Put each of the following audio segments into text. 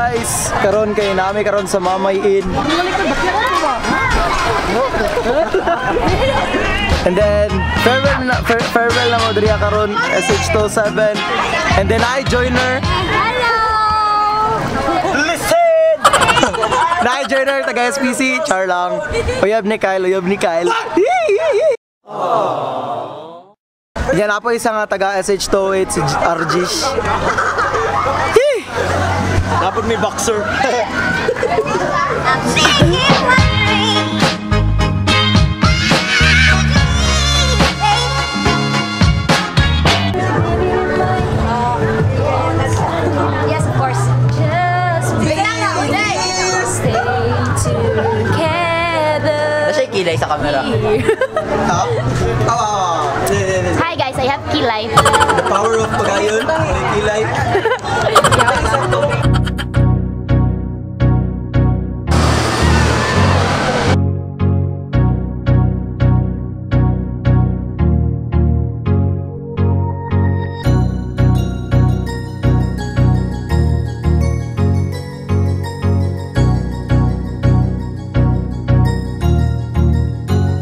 Guys. Karon kay nami karon sa Mamay Inn. And then farewell na farewell na mo diri karon SH27. And then I joiner. Hello. Listen. Na joiner taga SPC, char lang. Uyab ni Kyle, uyab ni Kyle. Yan na po isang taga SH28 si Arjish. Dapat may boxer. I'm sitting here wondering. Yes, of course. Just stay together. Nasa kilay sa camera. Hi guys, I have kilay. The power of pagayon, kilay.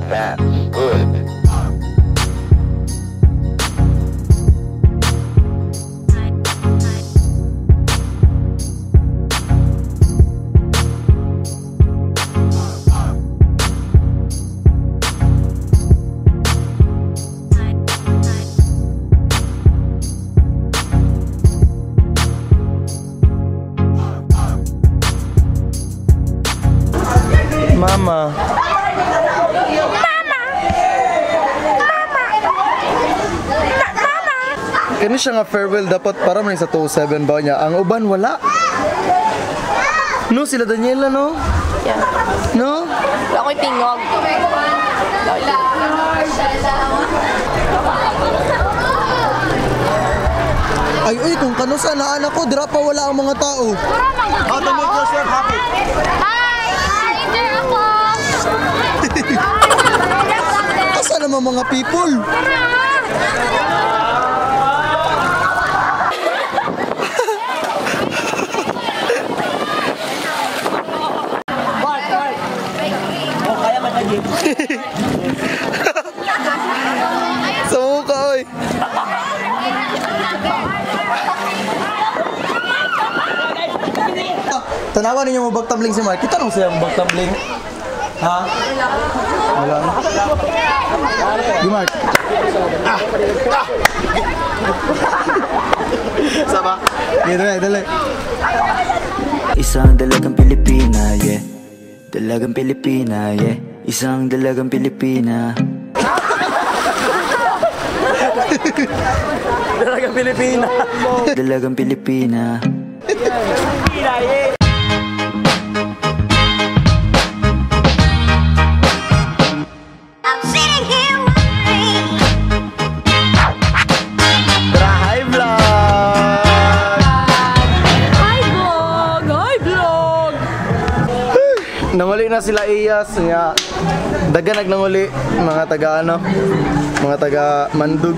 That's good. Mama. Kani siya nga farewell dapat para man sa 27 ba niya. Ang uban wala. No, sila Daniela, no? Yeah. No? Wala ko'y tingog. Ay, uy, kung kanusa na anak ko, dira pa wala ang mga tao. How to make yourself happy. Hi! Hi, ako! Asa naman mga people? Sa mukha, oy. Tanawa ninyo mo bagtambling si Mark. Kita nung siya mo bagtambling. Ha? Wala. Di Mark. Ah. Ah. Sama. Dali, dali. Isang dalagang Pilipina, yeah. Dalagang Pilipina, yeah. Isang dalagang Pilipina. Dalagang Pilipina. Dalagang Pilipina. I'm sitting here wondering. Hi vlog! Hi vlog! Hi vlog! Nanguli na sila Iyas nga. Dagan nagnanguli mga taga ano, mga taga Mandug.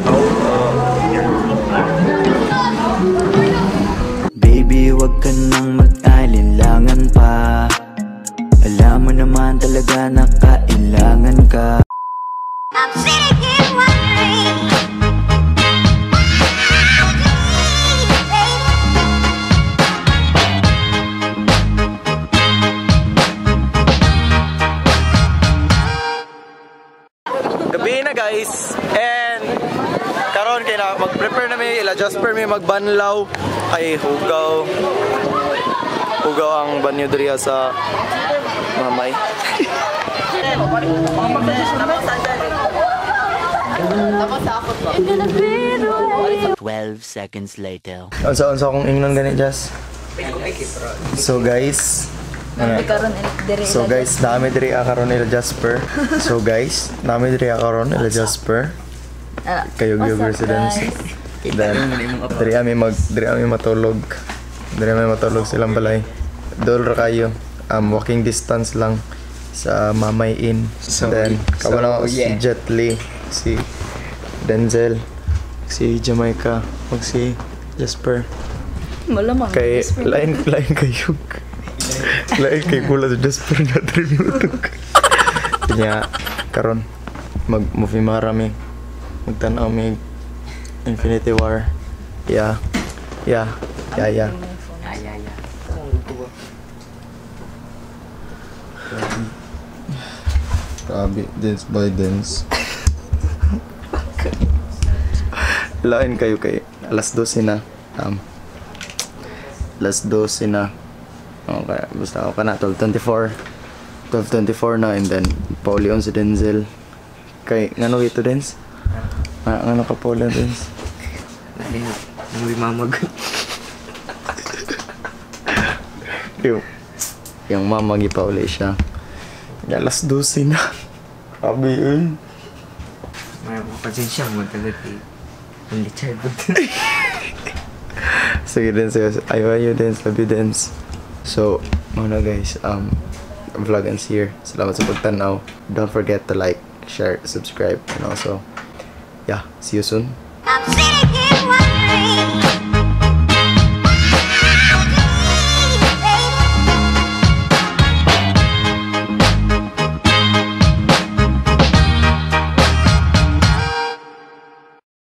Baby, wag ka nang mag-alinlangan pa. Alam mo naman talaga na kailangan ka. I'm sitting here wondering. Gabi na guys. And karon kay na mag-prepare na mi ila Jasper mi magbanlaw ay hugaw. Hugaw ang banyo diri sa Mamay. 12 seconds later. Unsa akong ingnon gani Jas? So guys, ano? So guys, nami diri karon nila Jasper. So guys, nami diri karon nila Jasper. Kayo gyud residence. Then diri ami mag diri ami matulog. Diri ami matulog silang balay. Dol ra kayo. Walking distance lang sa Mamay Inn. So, then kawan so, si yeah. Jet Li, si Denzel, si Jamaica, ug si Jasper. Malamang. Kay lain lain kayo. Lain kay kula sa Jasper na 3 minuto. Kanya karon mag movie marami. Magtan-aw mi Infinity War. Yeah. Yeah. Grabe, dance by dance. Lain kayo kay alas 12 na. Alas 12 na. Okay, basta ako ka na 12:24. 12:24 na and then paulion si Denzel. Kay ngano ito, Dens? Ah, ngano ka paulion, Dens? Dahil, nang mamag. Yung mama gipauli siya. Ya, alas 12 na. Grabe yun. May pasensya mo talaga eh. Only childhood. Sige, Dens. Ayo, ayo, Dens. Love you, Dens. So, muna guys, vlog ends here. Salamat sa pagtanaw. Don't forget to like, share, subscribe, and also, yeah, see you soon. I'm sitting